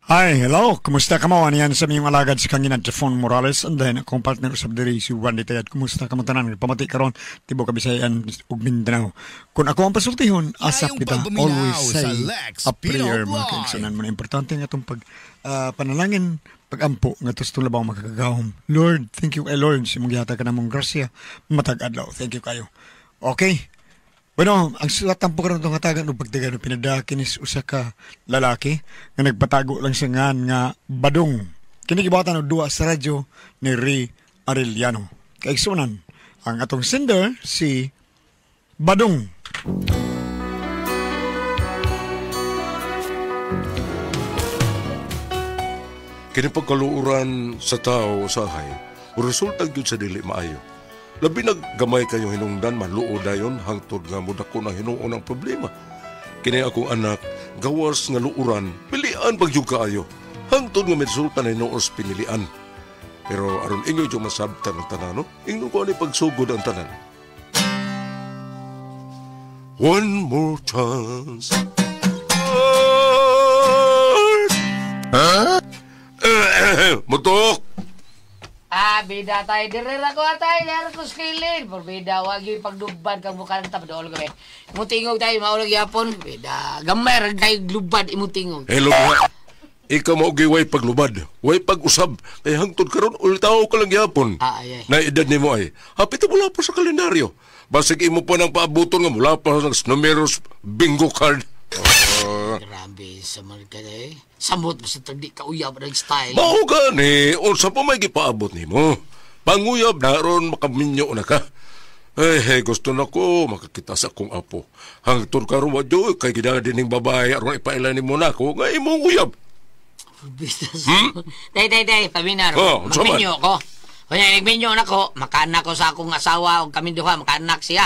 Hi, hello. Kumusta ka mo? Ano yan sa miyong alagad sa kanginan, Jefon Morales. And then, akong partner usab diri si Wendy Tayad. Kumusta ka mo tanan? Pamati karon tibuok Kabisayan ug Mindanao. Kung ako ang pasultihon, asap kita always say Lex a prayer, Pino mga Live. kaigsunan mo na importante nga itong pag panalangin, pagampo nga to labaw makakagahom. Lord, thank you kay Lord sa imong gihatag ka namong grasya matag adlaw. Thank you kayo. Okay. Bueno, ang sulat tampo karon itong hatagan og pagdagan og pinadaki ni usa ka lalaki nga nagpatago lang siya ngan nga Badong. Kini gibuhatan og duwa sa radyo ni Ray Arellano. Kaigsunan, ang atong sender si Badong. Kini pagkaluoran sa tao usahay, resulta gyud sa dili maayo. Labi naggamay kayong hinungdan, maluod dayon hangtod nga modako na hinuon ang problema. Kini akong anak, gawas nga luoran, pilian pag jud kaayo. Hangtod nga resulta na hinuon sa pinilian. Pero aron inyo jud masabtan ang tanan, no? Ingnon ko ani pagsugod ang tanan. One more chance. Huh? Mutok! Ah, bida tayo. Dire ra ko atay, dire ko skilin. Por bida, wag yung pagdubad kang mukha ng tapadol ko. Imong tingog tayo, maulog yapon. Bida, gamay ra kayo glubad imong tingog. Hello, buha. Ikaw mao way paglubad, way pag-usab. Kay hangtod karon ultaw ka lang gyapon. Ah, ay, ay. Na edad nimo ay. Hapit mula pa sa kalendaryo. Basig imo pa nang paabuton nga mula pa sa numeros bingo card. Grabe sa mga ka eh. Samot ba sa tagdi ka uyab ng style. Mao gani, unsa pa may gipaabot nimo? Panguyab na ron makaminyo na ka. Eh, hey, gusto na ko makakita sa akong apo. Hangtod karon wa joy kay gidadi ning babae aron ipaila nimo na ako nga imong uyab. Day, day, day, paminar. Oh, unsa man? Magminyo ko. Kunya, nagminyo na ko, makaanak ko sa akong asawa o kami duha, makaanak siya.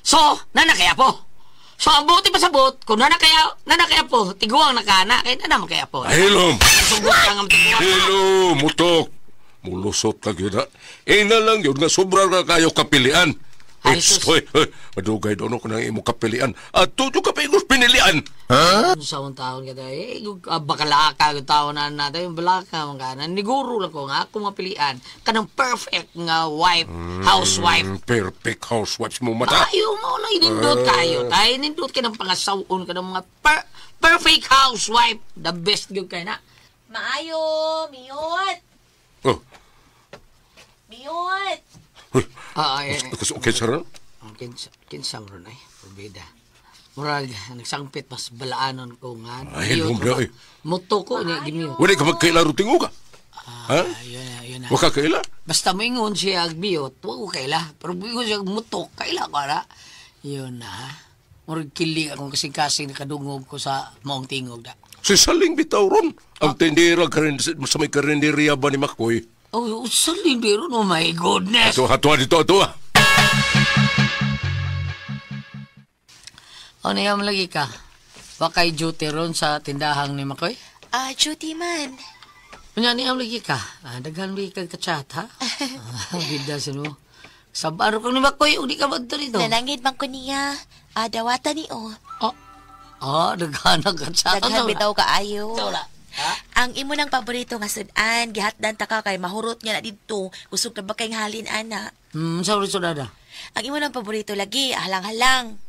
So, nana kaya po. So, ang buti pa sa bot, kung nana kaya po, tiguang nakaanak, kaya nana makaya po. Hilom! Sugot ka nga tiguang. Hilom, mutok! Mulusot ka gyud ha. Ina lang yun nga sobra ka kayo kapilian. Ay, sus. Hoy, hoy, madugay doon ako ng imong kapilian. At tuto ka pa igos pinilian. Huh? Sa akong taon ka tayo, eh, bakalaka yung taon na natin, yung balaka, mga kanan. Niguro lang ko nga, ako mapilian. Kanang perfect nga wife, housewife. Perfect housewife mo mata. Ayaw mo na, inindot kayo. Tayo, inindot ka ng pangasawon ka ng mga perfect housewife. The best yun kayo na. Maayo, miyot. Oh. Miyot. Ay, Okay, sir. Kinsa mo rin ay, probida. Murag, nagsangpit, mas balaanon ko nga. Ay, lumbre, ay. Muto ko, niya, gimiyo. Wala ka magkaila ruting uga. Ha? Yun na. Wala ka kaila? Basta moingon siya agbiyot, wala ko kaila. Pero moingon siya mutok, kaila ko na. Yun na, ha? Murag kilig akong kasing-kasing nakadungog ko sa maong tingog da. Si Saling bitaw ron. Ang tindera sa may karinderiya ba ni Makoy? Oh, Saling biro, oh my goodness. Ato, dito, ato. Ano yan lagi ka? Wakay duty ron sa tindahang ni Makoy? Ah, duty man. Ano yan lagi ka? Daghan lagi ka kachat, ha? Bida sino. Sabaro kang ni Makoy, uli ka ba dito? Nanangid man ko niya. Ah, dawata ni o. Oh, daghan ang kachat. Daghan bitaw kaayo. Wala. Ha? Ang imo nang paborito nga sudan, gihatdan ta ka kay mahurot niya na didto. Kusog na ba kay halin ana? Sa ulit sudada. Ang imo nang paborito lagi, halang-halang.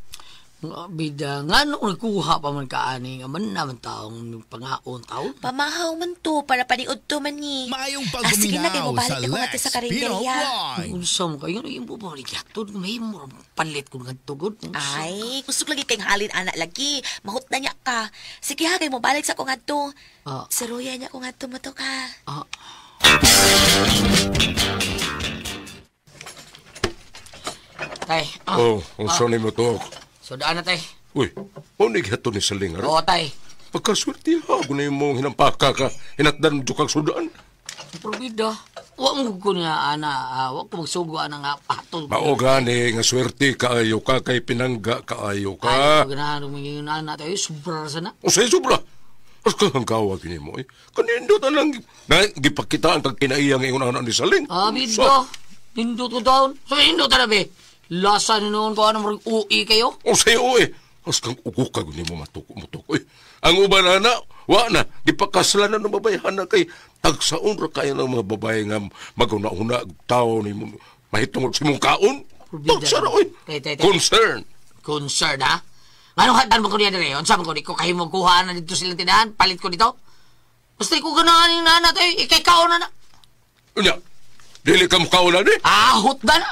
Bida, nga nung nagkuha pa man kaani, nga man naman taong pangaon taon. Pamahaw man to, para paniud to man ni. Maayong Sige na, kay pagduminaw mobalik sa na ko Lex nga sa Pino karinderya. Live. Unsa mo kayo, yung bubalik yatod, may murang palit kung nga tugod. Ay, kusog lagi kay halin ana lagi. Mahut na niya ka. Sige ha, kay mobalik sa kong adto. Ah. Sa Roya niya kong adto mo to ka. Ah. Tay. Oh, unsa ni mo to? So daan na, tay. Uy, unig hato ni Saling aron. Oo, tay. Pagkaswerte ha, gunay mong hinampaka ka, hinatdan mo kang sudaan. Probida, wa mo ko niya, ana, wa ko magsugo, ana nga, patol. Mao gani nga swerte kaayo ka, kay pinangga kaayo Ay, ka. ganahan mo yung ana tayo, sobra sa na. O sa'yo sobra. As ka ang kawag ni mo, eh. Kanindot na lang, na, gipakitaan kag kinaiyang ingon anak ni Saling. Ah, bido. Nindot ko taon. So, nindot na be. Lasa ni noon ko ano, murag ui kayo. O sa'yo, eh. As kang ugo ka, guni mo matuko, mutuko, eh. Ang uban, ana, Wa na, gipakaslanan ng babayhan na kay tagsaon ra kayo ng mga babae nga maguna-una tao ni mo mahitungod sa imong kaon. Tagsa ra oy. Concern. Concern ha? Nganong hatdan mo ko niya dire? Unsa man ko di ko kahimong kuha na dito silang tindahan, palit ko dito. Basta ko ganahan yung nana tayo, ikay kaon na na. Unya, dili ka mukaon na ni? Ah, hutda na.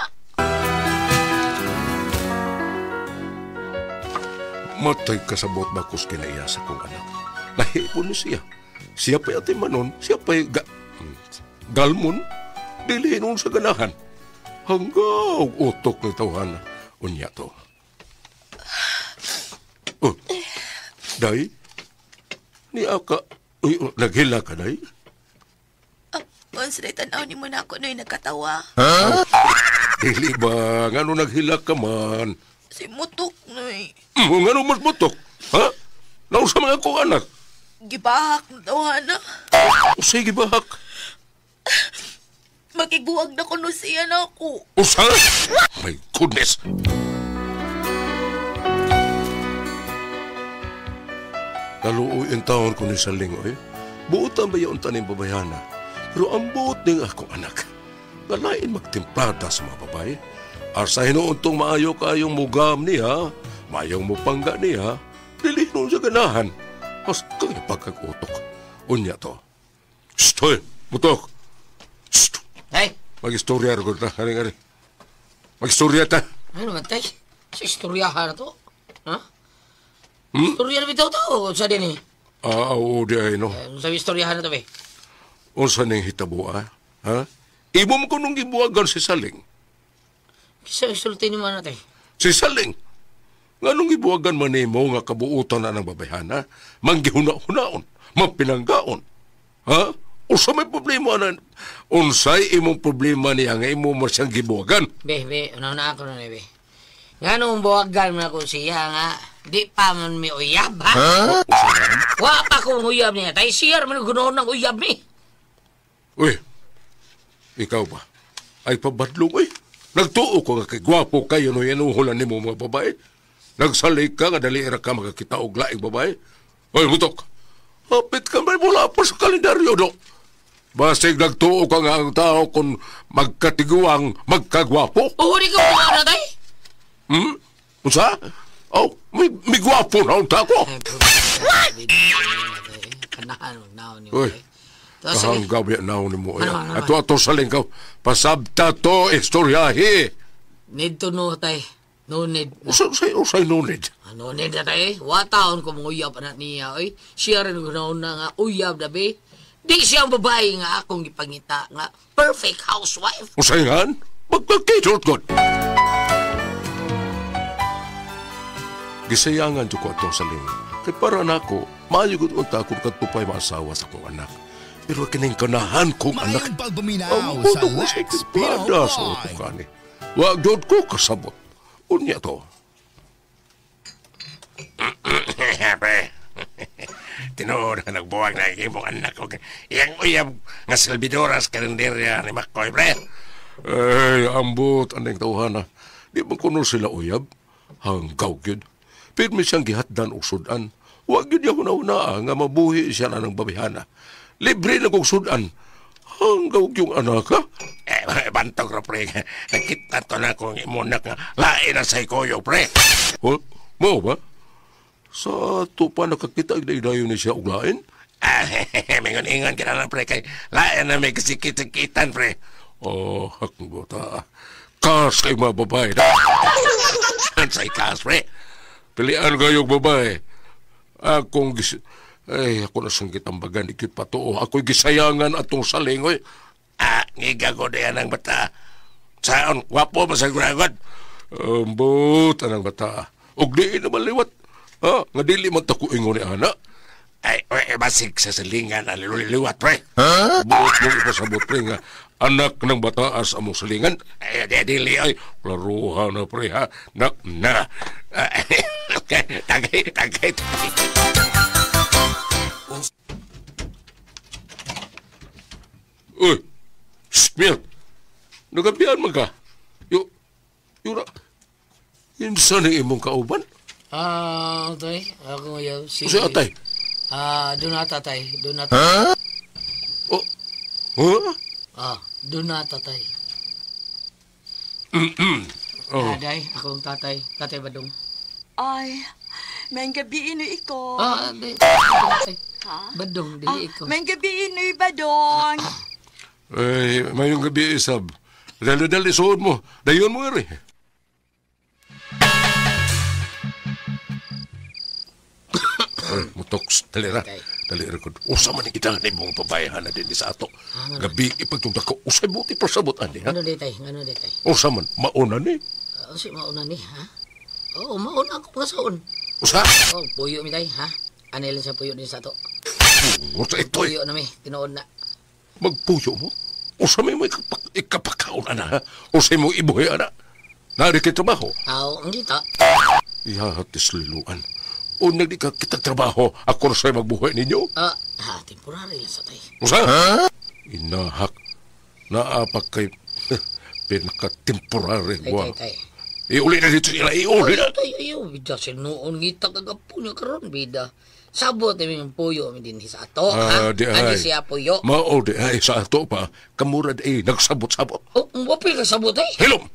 Matay kasabot bakos kinaiya sa kong anak. Nahipon ni siya. Siya pa'y atimanon, siya pa'y galmon, dili nun sa ganahan. Hanggang utok ni tawhana. Unya to. Oh, day? Ni aka, uy, naghila ka, day? Once na tanaw ni mo na ako no'y nagkatawa. Huh? Dili ba? Ngano naghila ka man? Si mutok no'y. Ngano mas mutok? Ha? Nausa mga kong anak? Gibahak na tawhana. Usay gibahak? Makiguag na kuno siya na ako. Usa? My goodness! Naluoy ang taon ko ni Saling, oy. Buotan ba yung taning babayana? Pero ang buot ning akong anak. Ngalain magtimplada sa mga babae. Arsa hinuon tong maayo kayong mugam niya, maayong mupangga niya, dili noon sa ganahan. Mas kaya pagkagutok. Unya to. Shh, hoy, mutok. Shh. Hey. Mag-istorya ro ta, ari-ari. Mag-istorya ta. Ano man tay? Sa istoryahan na to? Ha? Istorya na bitaw to, sa din eh. Ah, oo, di ay no. Sa istoryahan na to, be. Unsa ning hitabo, ah? Ha? Imo mo kunong gibuwagan si Saling. Sa isulti ni man natin. Si Saling? Nganong gibuwagan man nimo nga kabuutan na ng babayhana? Manggihuna-hunaon, mapinanggaon. Ha? Unsa may problema na? Unsay imong problema niya nga imo man siyang gibuwagan? Be, una-una ako na be. Nganong buwagan man ako siya nga, di pa man may uyab, ha? Huh? Wa pa kong uyab niya. Tay siya man gunoon ng uyab ni. Uy, ikaw ba? Ay pabadlong, uy. Nagtuo ko nga kay gwapo kayo no yanuhulan nimo mga babae. Nagsalig ka nga dali ra ka makakita og laing babae. Uy, mutok. Hapit ka may mula pa sa kalendaryo, do. Basig nagtuo ka nga ang tao kung magkatiguang magkagwapo. Oo, di ko na, tay. Unsa? Oh, may gwapo na unta ko. Kanahan magnaon ni. Uy. Kahanggaw ya naon ni mo. Ato saling ka. Pasabta to istoryahe. Need to know, tay. No need. Usay no need? No need na, tay. Wa taon ko mong uyab anak niya, oy. Siya rin gunaon na nga uyab na, be. Di siya ang babae nga akong gipangita nga perfect housewife. Usay nga? Magpagkitod god. Gisayangan ko atong saling. Kay para nako, maayo gud unta akong katupay maasawa sa akong anak. Pero kining kanahan kong anak. Maayong pagpaminaw sa Lex Pinoy. Sa utukan eh. Wa gyud ko kasabot. Unya to. Pre, tinuod na nagbuwag na imong anak ko. Iyang uyab nga silbidoras karinderya ni Makoy, pre. Ay, ambot aning tawhana. Di man kuno sila uyab. Hanggaw gyud. Pirmi siyang gihatdan og sudan. Wa gyud niya huna-hunaa nga mabuhi siya na ng babihana. Libre na kong sudan. Hanggaw yung anak, ha? Eh, bantog ra, pre. Nakita to na kong imunak nga lain na sa ikoyo, pre. Huh? Mao ba? Sa ato pa nakakita igday-dayon ni siya og lain? Ah, mingon-ingon ka na lang, pre. Kay lain na may kasikit-sikitan, pre. Oh, hakbota. Kas kay mga babae. Say kas, pre. Pilian kayong babae. Akong ay, ako na sanggit ang bagan, ikit patuo. Ako'y gisayangan atong salingoy. Ah, ngigago na yan ang bata. Saan, wapo ba sa guragod? Ambot, anang bata. Og di naman liwat. Ha? Nga dili man tako ingon ni ana. Ay, oy, basig sa salingan, aliliwat, pre. Ha? Buot mong ipasabot, pre, nga anak ng bataas among salingan. Ay, di, dili, oy. Klaruha na, pre, ha? Na, na. Tagay, tagay, tagay. Uy! Smith! Nagabihan man ka? Yura, insa ni imong kauban? Ah, tay, ako ngayon. Si atay? Doon na tatay, doon na tatay. Oh. Huh? Doon na tatay. Oh. Day, akong tatay, Tatay Badong. Ay, may gabi inoy iko. Di, tatay. Ha? Badong, dili ikaw. May gabi inoy Badong. Ay, mayong gabi, Isab. Dali-dali, suod mo. Dayon mo, eri. Ay, mutoks, dali ra. Okay. Dali ra ko. Usa man kita ni mong pabayahan na din sa ato. Gabi ipagtugda ko. Usay buti pasabot ani, ha? Ano di tay? Ano di tay? Usa man, mauna ni. Si mauna ni, ha? Oo, mauna ako mga saon. Usa? Oh, puyo mi tay, ha? Ano lang sa puyo din sa ato? Usa ito eh. Puyo na mi, tinuod na. Magpuyo mo? Usa may mo ikapakaon, ana, ha? Usa mo ibuhi, ana? Nari kay trabaho? Aw, ang kita. Ihahatis liluan. O nagdi ka kitang trabaho, ako na sa'yo magbuhay ninyo. Temporary lang sa tay. Usa? Inahak. Naapak kay pinaka-temporary. Tay, tay, tay. Iuli na dito sila, iuli na. Ay, ayaw, bida, sinuon ngita kagapo niya karon, bida. Sabot namin yung puyo, mi din sa ato, ha? Di ay. Adi siya puyo. Mao di ay, sa ato pa. Kamurad ay, nagsabot-sabot. Oh, wapil ka sabot ay. Hilom!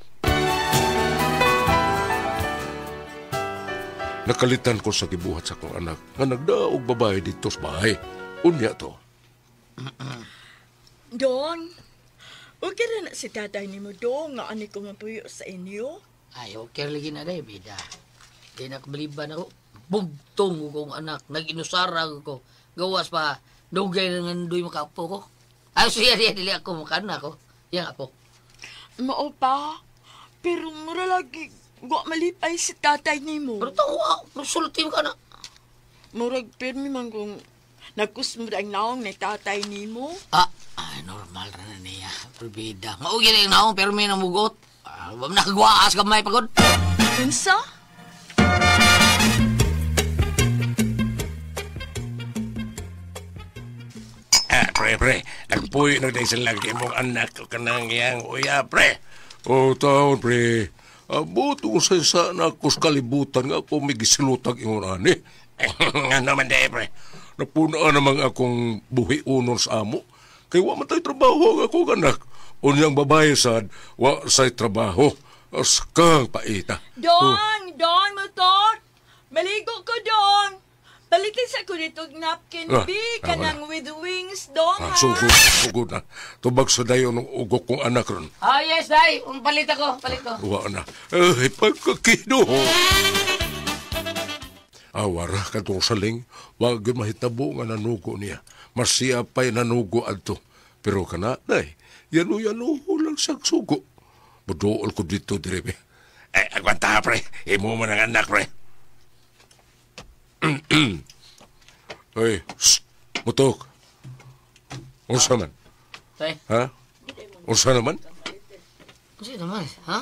Nakalitan ko sa gibuhat sa akong anak nga nagdaog babae dito sa bahay. Unya to. Dong, okay na na si tatay ni mo, Dong, nga ani ko mapuyo sa inyo. Ay, okay lagi na day, bida. Di na kabaliban ako. Bugtong ko kong anak. Nag-inusara ko. Gawas pa, dugay na ngandoy makapo ko. Ay, siya diya, dili ako makana ko. Yang apo. Mao pa, pero mura lagi, wa malipay si tatay ni mo. Pero tawa, masulti mo ka na. Murag pirmi man kung nagkusmod ang naong ni tatay ni mo. Ay, normal ra na niya. Pero bida. Maugi na yung naong, pero may namugot. Nakagwaas kamay pagod. Unsa? Pre, nagpuyo na din sila kay mong anak o kanang iyang uya, pre. Oh, taon, pre. Abot kung sa sana ako sa kalibutan nga ako may gisilutag ingon ani. Ano man di, pre? Napunaan namang akong buhi-unon sa amo. Kay wa man tayo trabaho ang akong anak. Unyang babae sad, wa say trabaho. Askang paita. Dong, Dong, motor. Maligo ko, Dong. Palitin sa ko dito napkin, B, kanang with wings, Dong, ha? Sugod, sugod na. Tubag sa dayon ng ugok kong anak ron. Yes, day. Palit ako, palit ko. Wa na. Ay, pagkakino. Awara katong saling, wag mahitabo nga nanugo niya. Masiya pa'y nanugo adto. Pero kana, day, yano-yano lang sa sugo. Budool ko dito, dire. Eh, agwanta, pre. Imo mo ng anak, pre. Ay, shh, mutok. Unsa man? Tay. Ha? Unsa naman? Unsa naman, ha?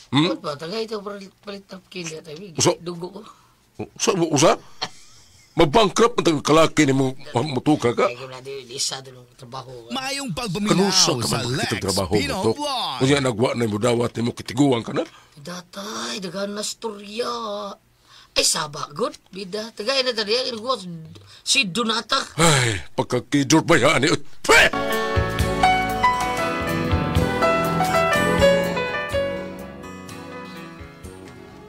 Hmm? Ba't ba? Tagay ito palit napkin niya, tay. Usa? Dugo ko. Usa? Usa? Mabankrupt ang taga-kalaki ni mo mutuka ka? Kaya natin, isa doon ang trabaho. Maayong pagpaminaw Kanusa ka sa man Lex makitang trabaho Pino mo to? Vlog. Unya nagwa na mo dawat ni mo kitiguan ka na? Datay, daghan na storya. Ay, saba, good. Bida, tagay na tadi. Si Donata. Ay, pagkakidor ba yan? Pre!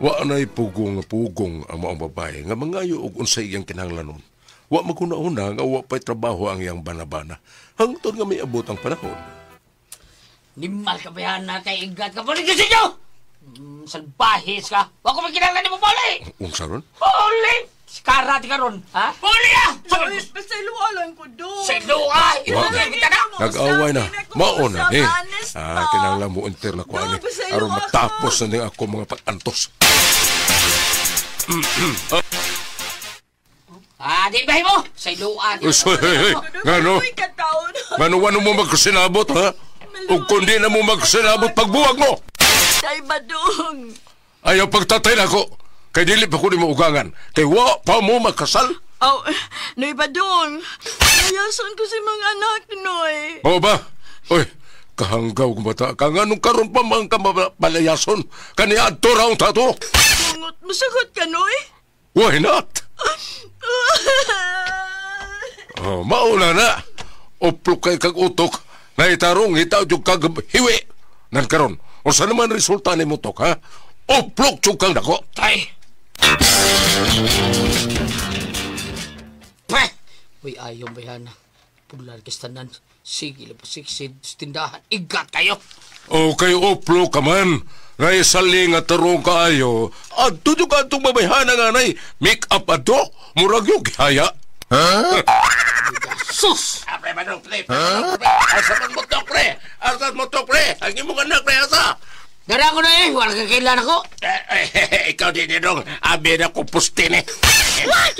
Wa na'y pugong nga pugong ang maong babae nga mangayo og unsay iyang kinahanglanon. Wa maguna-una nga wa pa'y trabaho ang iyang banabana. Hangtod nga may abot ang panahon. Nimal ka ba yan na kay igat ka? Balik sa inyo! Salbahis ka! Wa ko magkinahanglan ni mo, Poli! Unsa ron? Poli! Sikara ti karon, ha? Poli ah! Pasayloan ko doon. Siluan! Wa. Kita na! Nag-away na. Mao na ni. Honest pa. Kinahanglan mo enter na ko ani. No, pasaylo Aron ako. matapos na ning ako mga pag-antos. Di ba mo? Siluan! Uy, hey, hey, ngano? Uy, kataon. Ngano wano mo magkasinabot, ha? O kundi na mo magkasinabot pagbuwag mo! Tay Badong. Ayaw pagtatay na ako. Kay dili pa ko ni mo ugangan. Kay wa pa mo magkasal. Aw, Noy Badong. Nayason ko si mga anak, Noy. Mao ba? Uy, kahanggaw kong bata ka. Nganong karon pa man ka palayason? Kani adto ra ang tato. Bungot, musagot ka, Noy. Why not? Oh, mauna na. Uplok kay kag utok. Naitarong hitaw yung kag hiwi. Nan karon, unsa naman resulta ni mutok, ha? Uplok jud kang dako. Ay! Peh! Uy, ayaw bayana. Pular kastanan. Sige, lapasik, tindahan. Igat kayo! Okay, uplo ka man. Naisali nga tarong kaayo. Adto jud ka atong babayhana nga nay. Make up adto. Murag yung gihaya. Huh? Sus! Pre, manong, pre. Asa man mo to, pre? Asa mo to, pre? Ang imong anak, pre, asa? Dara ko na eh. Wala kang kailan ako. Ikaw din, dong. Abi na ko pustin eh. What?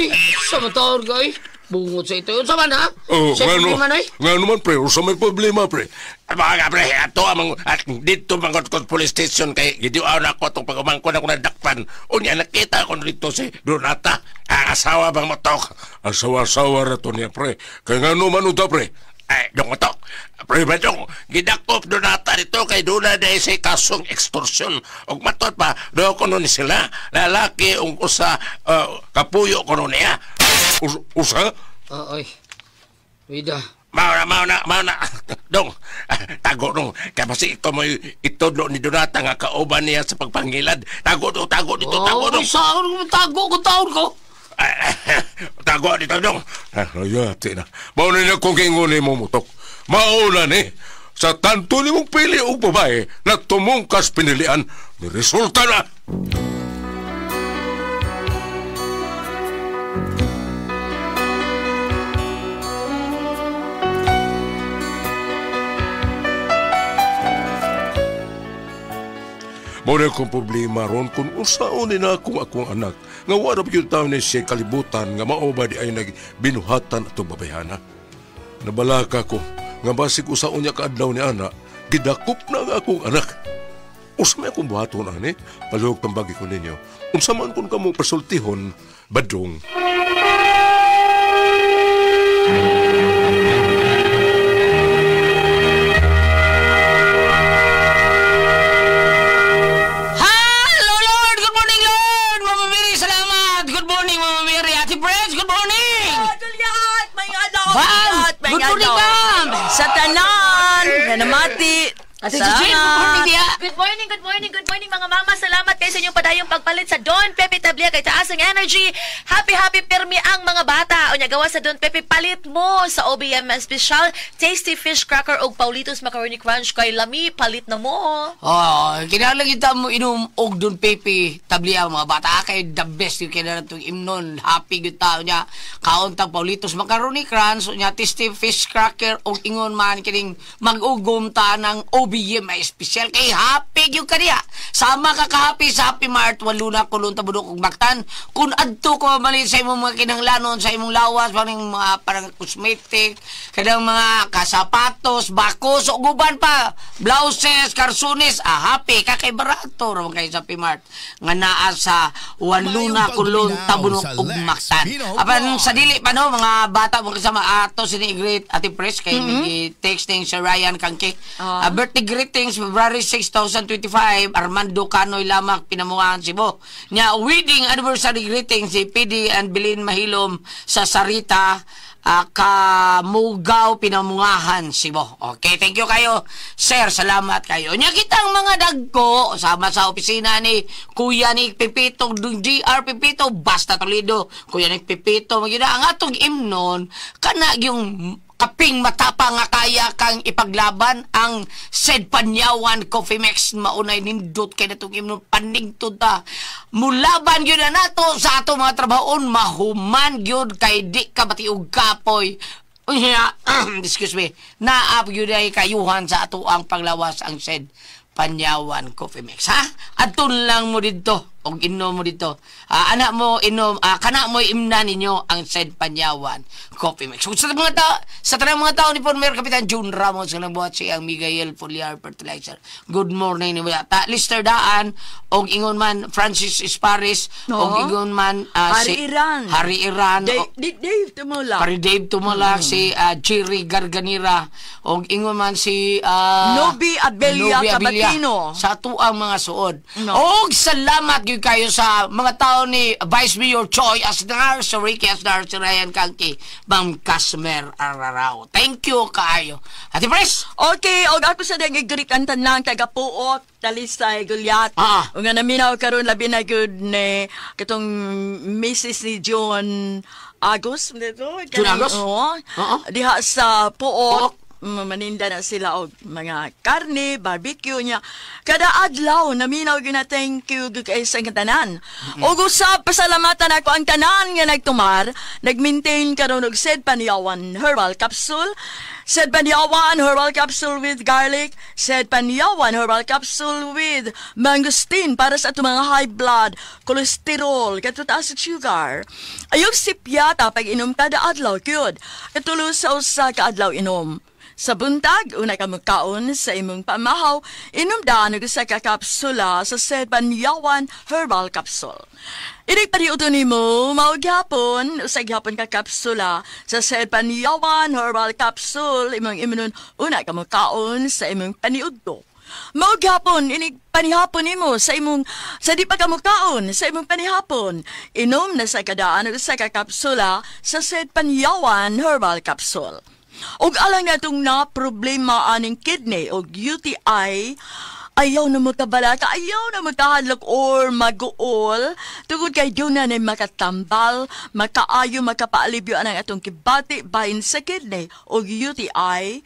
Sa motor ko eh. Bungot sa ito. Unsa man ha? Oh, sa problema na eh? Nga naman, pre. Unsa may problema, pre? Mga pre, ato amang at dito mangot ko police station kay gidiaw na ako atong pagumangkon ako nadakpan. Unya nakita ko dito si Donata. Ang asawa bang motok? Asawa-asawa ra to niya, pre. Kay nga naman uta, pre. Ay, dong motok. Pre ba dong? Gidakop Donata dito kay duna dahil sa kasong extortion. Og matot pa, do ko nun sila. Lalaki ug usa kapuyo ko nun niya. Usa? Oy. Wida. Mauna. Dong, tago dong. Kaya basi ikaw mo itudlo ni Donata nga kauban niya sa pagpangilad. Tago dong, tago dito, tago dong. Saan tago ko taon ko? Tago dito dong. Ayate na. Mauna na kung kingunay mo mutok. Mauna ni. Sa tanto ni mong pili og babae na tumungkas pinilian, ni resulta na. Muna kong problema ron kung usaon ni na akong akong anak nga wala pa yung taon ni siya kalibutan nga maoba di ay nagbinuhatan atong babayhana. Nabalaka ko nga basig usaon niya kaadlaw ni anak, gidakop na ang akong anak. Usa may akong buhaton ani, palihog tambagi ko ninyo. Unsa man kun kamo pasultihon, badong. Good morning, ma'am! Sa tanan, nga namati. Ate Gigi, good morning niya. Good morning, good morning, good morning mga mama. Salamat kayo sa inyong padayong pagpalit sa Don Pepe Tablia kay taas ang energy. Happy, happy permi ang mga bata. O nya gawa sa Don Pepe, palit mo sa OBM Special Tasty Fish Cracker og Paulitos Macaroni Crunch kay lami, palit na mo. Oh, kinahanglan kita mo inom og Don Pepe Tablia mga bata kay the best yung kinahanglan itong imnon. Happy gyud tao niya. Kaon tag Paulitos Macaroni Crunch, nya Tasty Fish Cracker og ingon man kining mag-ugom ta ng OBM ay special kay happy gyud kaniya. Sama ka ka-happy sa Happy Mart, Waluna, Kulon, Tabudok ug Mactan. Kun adto ko malit sa imong mga kinahanglanon sa imong lawas, parang mga parang cosmetic, kanang mga kasapatos, bakos ug uban pa, blouses, karsunes, happy ka kay barato ra man kay sa Happy Mart nga naa sa Waluna, Kulon, Tabunok ug Mactan. Apan sa dili pa no mga bata mo kasama ato sini greet Ate Pres kay mm-hmm. Texting si Ryan Kangke. Birthday greetings February 6, 2025, Armando Canoy Lamak, Pinamungahan, Cebu. Nya wedding anniversary greetings si PD and Belin Mahilom sa Sarita, Kamugaw, Pinamungahan, Cebu. Okay, thank you kayo, sir. Salamat kayo. Nya kitang mga dagko sama sa opisina ni Kuya ni Pepito, GR Pepito, Basta Toledo. Kuya ni Pepito, magyud ang atong imnon kana yung kaping matapang nga kaya kang ipaglaban ang said Panyawan Coffee Mix. Maunay nindot kay natong imnon paningtod ta. Mulaban gyud na nato sa ato mga trabahoon, mahuman gyud kay di ka batiog kapoy. Excuse me. Naap gyud ay kayuhan sa ato ang panglawas ang said Panyawan Coffee Mix, ha? Aton lang mo didto og inom mo dito. Anak mo inom, kana mo imna ninyo ang said Panyawan Coffee Mix. So, sa mga tao, sa tanang mga tao ni former Kapitan June Ramos nga nagbuhat siya ang Miguel Foliar Fertilizer. Good morning ni ta Lister Daan og ingon man Francis Esparis, no? Og ingon man Hari si Iran. Hari Iran, Dave Tumulak. Pari Dave Tumulak, si Jerry Garganira og ingon man si Nobi Abelia Cabatino. Sa tuang mga suod. No. Og salamat gyud kayo sa mga tao ni Vice Mayor Choi Asnar, si Ricky Asnar, si Ryan Kangki, Ma'am Casmer Ararao. Thank you kaayo. Ate Pres! Okay, og ako sa dang i-greet ang tanang taga Puok, Talisay, Gulyat. Ah. Ug nga naminaw karon labi na gud ni katong Mrs. ni John Agos dito. John Agos? Oo. Oo. Diha sa Puok. Puok. Maninda na sila og mga karne, barbecue niya. Kada adlaw naminaw gyud na thank you gyud kay sa tanan. Ug usab pasalamatan ako ang tanan nga nagtumar, nag-maintain karon og Sed Panyawan herbal capsule, Sed Panyawan herbal capsule with garlic, Sed Panyawan herbal capsule with mangosteen para sa atong mga high blood, cholesterol, kato taas sa sugar. Ayog sipyata pag inom kada adlaw gyud. Katulo sa usa ka adlaw inom. Sa buntag, una ka mukaon sa imong pamahaw, inom daan og usa ka kapsula sa Sed Panyawan Herbal Capsule. Inig paniudto nimo, mao gyapon, usa gyapon ka kapsula sa Sed Panyawan Herbal Capsule, imong imnon una ka mukaon sa imong paniudto. Mao gyapon inig panihapon nimo sa imong sa di pa ka mukaon sa imong panihapon. Inom na sa kadaan og usa ka kapsula sa Sed Panyawan Herbal Capsule. Og alang natong na problema aning kidney o UTI, ayaw na magkabalaka, ayaw na magkahadlok or maguol, tungod kay doon na makatambal, makaayo, makapaalibyo ang atong kibati bahin sa kidney o UTI,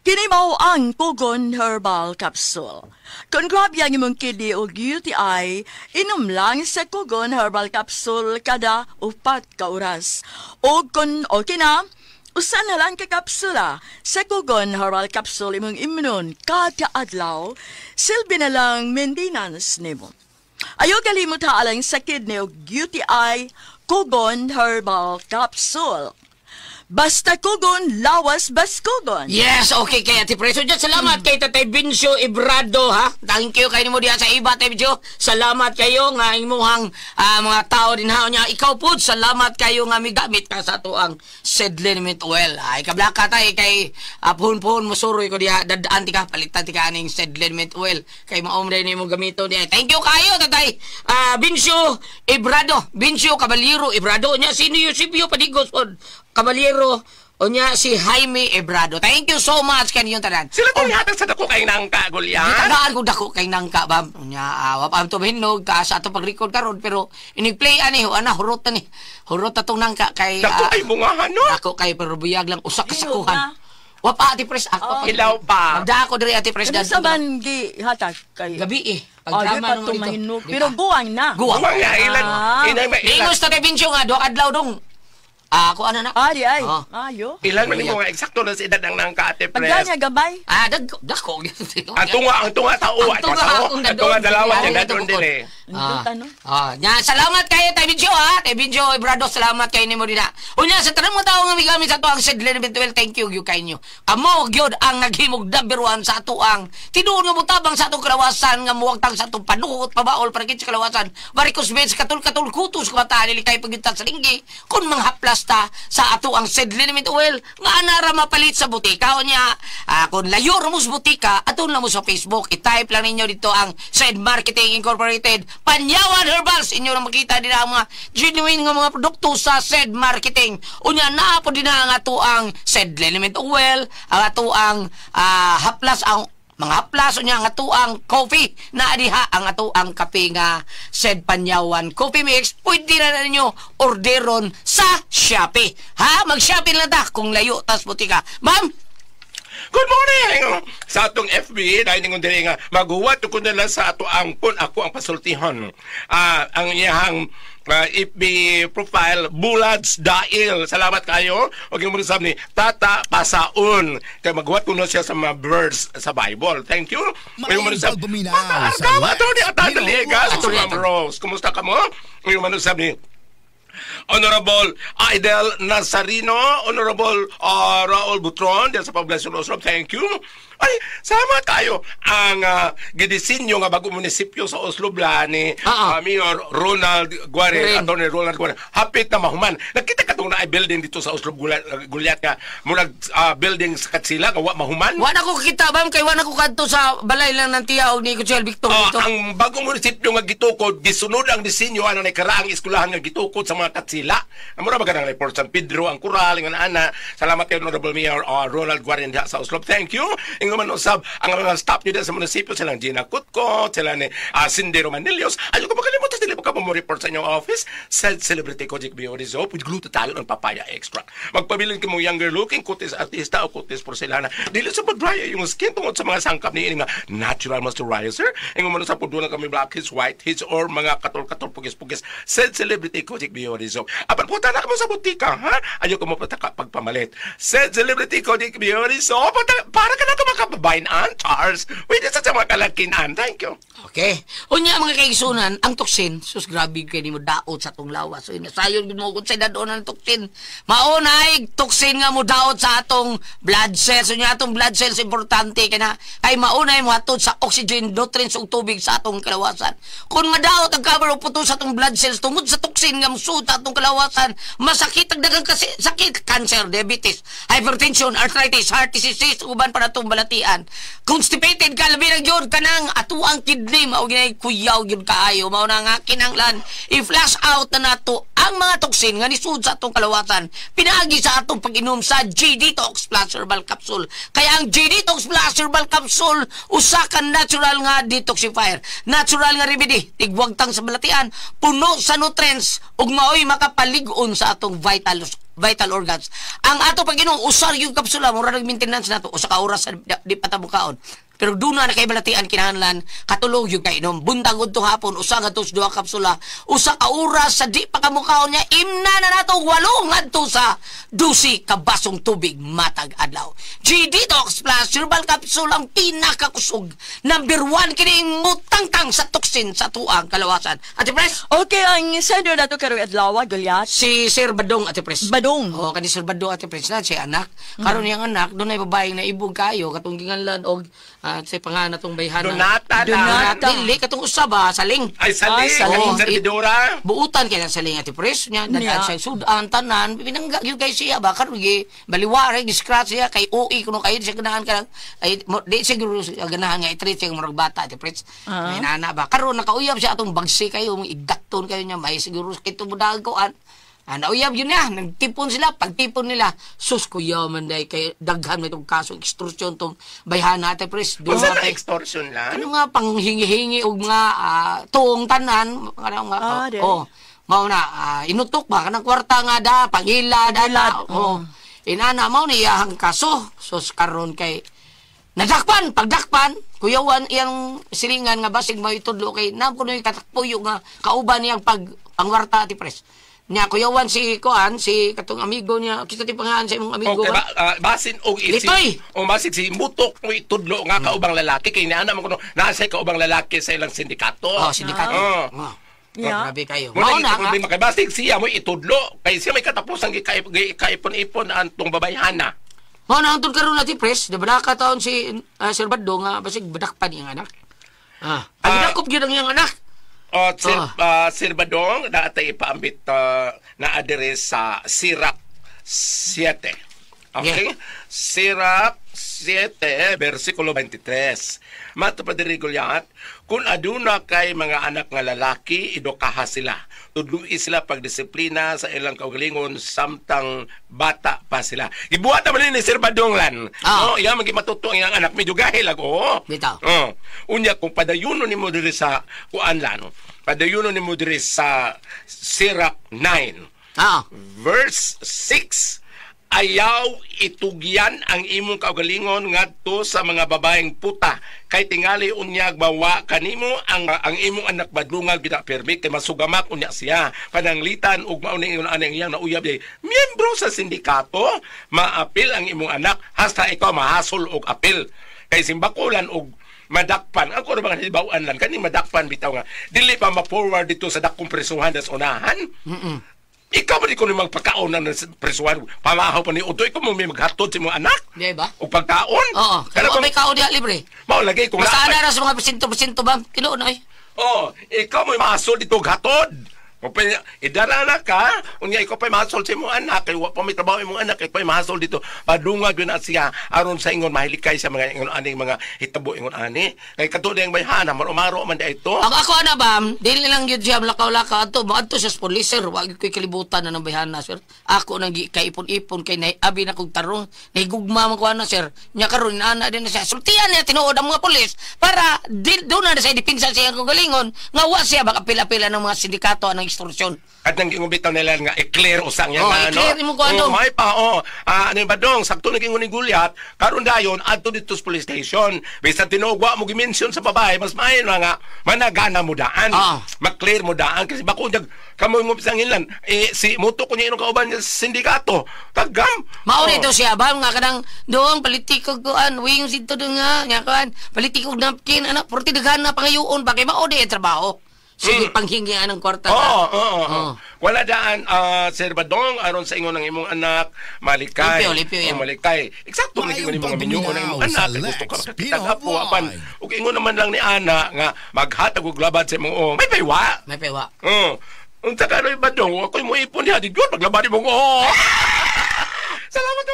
kini mao ang Kugon Herbal Capsule. Kung grabe ang imong kidney o UTI, inom lang sa Kugon Herbal Capsule kada 4 ka oras. O kung okay na, usa na lang ka kapsula sa Kugon Herbal Capsule imong imnon kada adlaw, silbi na lang maintenance nimo. Ayaw kalimot ha alang sa kidney o UTI, Kugon Herbal Capsule. Basta Kugon, lawas bas Kugon. Yes, okay kay Ate Pres. So, dyan, salamat kay Tatay Vincio Ibrado, ha? Thank you kay nimo diha sa iba, Tatay Vincio. Salamat kayo nga imuhang mga tao din ha. Nya, ikaw po, salamat kayo nga migamit ka sa atuang Sed Liniment Oil. Ay, kablaka tay kay puhon-puhon musuroy ko diha. Dadaan ti ka, palitan ti ka aning Sed Liniment Oil. Kay maom din nimo gamito diha. Thank you kayo, Tatay Vincio Ibrado. Vincio Caballero Ibrado. Nya, sino Eusebio Padigos pod? Caballero, o niya si Jaime Ebrado. Thank you so much kaniyong tanan. Sila kung hatag sa dako kay nangka, Gulyan. Gitagaan ko dako kay nangka ba. Nya wa pa to hinog ka sa ato pag-record karon pero inig-play ani ho ana hurot ani. Hurot atong nangka kay Dako kay bungahan no. Dako kay pero buyag lang usa ka Hinog sakuhan. na. Wa pa Ate Pres ako. Hilaw pa. Magda ako diri Ate Pres Ano sa man gi hatag kay Gabi eh. Ay, Pagdrama pa naman dito. tumahinog. Di Pero pa. guwang na. Guwang. Guwang nga ilan. Inay ba ilan? Ingos ta kay Vincio nga duha adlaw dong. Ako ano na? Ari ay. Oh. Ayo. Ilan man nimo nga eksakto na sa edad ang nangka Ate Pres. Pagdanya gabay. Dako. Ang tunga tao, Ang tunga akong ang tunga dadon. dalawa Ay, niya dadon ito, din eh. Nindot, ano? Nya, salamat kayo Tay Vincio ha. Tay Vincio Ibrado, salamat kayo nimo dina. Unya sa tanang mga tawo nga migamit sa atuang Sed Liniment Oil, thank you gyud kay inyo. Kamo gyud ang naghimog number 1 sa atuang tinuod nga motabang sa atong kalawasan nga muwagtang sa atong panuhot pabaol para sa kalawasan. Varicose veins katul-katul kutos kabataan dili kay pagyuntan sa linggi kun manghaplas ta sa atuang Sed Liniment Oil nga anara mapalit sa butika. Unya, kung layo ra mo sa butika, aton lang mo sa Facebook, i-type lang ninyo dito ang Sed Marketing Incorporated Panyawan Herbals. Inyo na makita din ang mga genuine nga mga produkto sa Sed Marketing. Unya naa po din ang atuang Sed Liniment Oil, ang atuang haplas, ang mga haplas, unya ang atuang coffee na diha ang atuang kape nga Sed Panyawan Coffee Mix. Pwede na ninyo orderon sa Shopee. Ha? Mag-Shopee lang ta kung layo tas butika. Ma'am, Good morning! Sa atong FB, dahil ningon diri nga maguwat ko nila sa ato ang pun ako ang pasultihon. Ang iyahang FB profile Bulads Dail. Salamat kayo. Og yung mga ni Tata Pasaon. Kay maguwat ko na siya sa mga birds sa Bible. Thank you. Maayong Yung mga pagpaminaw Mata sa Argaw, Lex Atty. Atata Pino Ligas, Plus. Ma'am Rose. Kumusta ka mo? Yung mga sabi ni Honorable Idel Nazarino, Honorable Raul Butron diya sa Poblacion Oslob, thank you. Ay, salamat kayo ang gidisinyo nga bagong munisipyo sa Oslob ni Mayor Ronald Guare, Attorney Ronald Guare. Hapit na mahuman. Nakita ka tong naay building dito sa Oslob Gulyat nga murag building sa Katsila nga wa mahuman. Wa na ko kita bam kay wa na ko kadto sa balay lang ng tiya og ni Kutsel Victor dito. Ang bagong munisipyo nga gitukod gisunod ang disenyo ana ni karaang eskwelahan nga gitukod sa mga Katsila. Mura ba kanang report San Pedro ang Kural nga ana. Salamat kay Honorable Mayor Ronald Guare diha sa Oslob. Thank you. Ingon man usab ang mga staff niyo diha sa munisipyo, silang Gina Kutko, sila ni Cindy Romanillos. Ayaw ko makalimutan sila pa mo report sa inyong office. Sa Celebrity Kojic Beauty Soap with glutathione and papaya extract. Magpabilin ka mong younger looking, kutis artista o kutis porcelana. Dili sa pag-dry yung skin tungod sa mga sangkap ni nga natural moisturizer. Ingon man usab kung doon kami blackheads, whiteheads, or mga katol-katol, pugis-pugis. Sa Celebrity Kojic Beauty Soap. Apan punta na ka mo sa butika, ha? Ayaw ko mapataka pagpamalit. Sa Celebrity Kojic Beauty Soap, para ka na ito makababain, Ann Charles. Pwede sa mga kalakinan. Thank you. Okay. Unya mga kaigsunan, ang toksin, sus grabe kay nimo daot sa atong lawas. So inasayon gid mo kung sa dadoon ang toksin. Maunay toksin nga mo daot sa atong blood cells. Unya atong blood cells importante kay na kay maunay mohatod sa oxygen, nutrients ug tubig sa atong kalawasan. Kung madaot ang cover o puto sa atong blood cells tungod sa toksin nga mosud sa atong kalawasan, masakit ang daghang kasi sakit, cancer, diabetes, hypertension, arthritis, heart disease, uban pa natong balatian. Constipated ka labi na gyud kanang atuang kidney mao ginay kuyaw gyud kaayo. Mao na nga kinahanglan i-flush out na nato ang mga toksin nga nisud sa atong kalawasan pinaagi sa atong pag-inom sa G-Detox Plus Herbal Capsule. Kaya ang G-Detox Plus Herbal Capsule usa ka natural nga detoxifier, natural nga remedy, tigwagtang sa balatian, puno sa nutrients ug maoy makapalig-on sa atong vital organs. Ang ato pag-inom usar yung kapsula, mura nag maintenance nato usa ka oras di pa ta mukaon. Pero doon na kay balatian kinahanglan katulog yung kainom buntag udto hapon usa ngadto sa duha kapsula usa ka oras sa di pa kamukaon niya imna na nato 8 ngadto sa 12 ka basong tubig matag adlaw. G-Detox Plus Herbal Capsule ang pinakakusog number 1 kini mutangtang sa toksin sa tuang kalawasan. Ate Pres? Okay, ang sender nato karong adlaw Gulyat. Si Sir Badong, Ate Pres. Badong. Oh, kani Sir Badong, Ate Pres na siya anak. Karon niyang anak dunay babaeng naibog kayo katong ginganlan og sa pangalan natong bayhana. Donata. Donata. Dili katong usa ba saling. Ay saling. Ay, saling. Oh, servidora. Buutan kay saling, Ate Pres nya dadaan siya sudan tanan pinangga gyud kay siya ba karon gi baliwara gi scratch siya kay UI kuno kay siya ganahan ka ay di siguro ganahan nga i-treat siya murag bata, Ate Pres. May nana ba karon nakauyab siya atong bagsi kayo igdakton kayo niya may siguro kito budag koan. Nauyab yun niya, nagtipon sila, pagtipon nila, sus kuya man day, kay daghan may itong kaso, extortion tong bayhana, Ate Pres. Unsa na extortion lang? Ano nga, panghingi-hingi og mga tuong tanan, ano nga, oh, mao na, inutok ba, kanang kwarta nga da, pangilad, ana, oh. Inana, mao na iyahang kaso, sus karon kay, nadakpan, pagdakpan, kuyawan iyang silingan nga basig may itudlo kay, naam ko na yung katakpuyo nga, kauban niyang pangwarta, Ate Pres. Nya kuyawan si kuan si katong amigo niya kita ti pangalan sa imong amigo. Okay, basin og isi. Litoy. O basin si mutok mo itudlo nga kaubang lalaki kay niana man kuno naa say kaubang lalaki sa ilang sindikato. Oh, sindikato. Oh. Yeah. Grabe kayo. Mao na problema kay basig siya mo itudlo kay siya may katapusang gikaipon-ipon antong babayhana. Mao na antong karon na ti Pres, nabadaka taon si Sir Bado nga basig badakpan iyang anak. Ah, ang dakop gyud ang iyang anak. Sir Badong, naatay ipaambit na address sa Sirach 7. Okay? Yeah. Sirach 7, versikulo 23. Mato pa diri Gulyat, kung aduna kay mga anak nga lalaki, idukaha sila. Tudloi sila pagdisiplina sa ilang kaugalingon samtang bata pa sila. Gibuhat naman ni Sir Badong lan. No, iya man gimatuto ang iyang anak medyo gahil ako. Bitaw. Oh. Unya kung padayuno nimo diri sa kuan lan. Padayuno nimo diri sa Sirach 9. Verse 6. Ayaw itugyan ang imong kaugalingon ngadto sa mga babaeng puta kay tingali unyag bawa kanimo ang imong anak badlungag bida permit kay masugamak unya siya pananglitan ug mao ning ingon anang iyang nauyab day miyembro sa sindikato maapil ang imong anak hasta ikaw mahasol og apil kay simbakulan og madakpan ako ra mga hibaw-an lan kani madakpan bitaw nga dili pa ma-forward dito sa dakong presuhan das unahan. Ikaw ba di ko ni magpakaon na sa presuan? Pamahaw pa ni Utoy, ikaw mo may maghatod sa imong anak? Di ba? O pagkaon? Oo. Kana Kaya bang- may kao diha libre. Mao lagi kung Basta naapay- ana ra sa mga porsyento-porsyento ba? Tinuod na eh. Oh, ikaw mo'y mahasol dito og hatod. O pa, idara na ka, unya ikaw pa'y mahasol sa imong anak, kay wa pa may trabaho imong anak, ikaw pa'y mahasol dito. Padungag yun na siya, aron sa ingon mahilikay sa mga ingon aning mga hitabo ingon ani. Kay kadto diyang bayhana, marumaro man di ito. Ang ako ana ba, dili lang gyud siya lakaw-lakaw adto, moadto siya sa police sir, wa gyud ko'y kalibutan na ng bayhana sir. Ako nang gi kaipon-ipon kay abi na kog tarong, nahigugma man ko ana sir. Nya karon ana din na siya. Sultian niya tinuod ang mga pulis para di, doon na sa depensa siya kung galingon nga wa siya baka pila-pila ng mga sindikato anang ekstorsyon. At nang giingon bitaw nila nga i-clear usang yan Oh, nga, i-clear imo ko ano. Oh, may pa oh. Ah, ano ba dong sakto naging ni Gulyat karon dayon adto dito sa police station. Bisan tinuog wa mo gi-mention sa babae, mas maayo na nga managana mo daan. Ah. Ma-clear mo daan kasi bako jag kamo mo bisang ilan eh si muto ko niya inong kauban niya sa sindikato. Tagam. Mao Oh. nito siya ba nga kanang doong politiko kuan wings dito doon nga nga kuan politiko napkin ana porti daghan na pangayoon ba kay mao di ang trabaho. Sige panghingian ng kwarta. Oo, oo, oo. Oo. Wala daan, Sir Badong, aron sa ingon ng imong anak, malikay. Lipyo, lipyo, yan. Oh, malikay. Eksakto ni Mayong ingon imong mga minyo ng imong pagduminaw anak, sa kay gusto ka Lex makakita Pino apo, apan. Vlog. Ug ingon naman lang ni ana nga maghatag og labad sa imong oo. May baywa. May pewa. Oo. Unsa ka ro Badong, ako'y mo ipon diha di gyud maglabad imong oo. Salamat ko.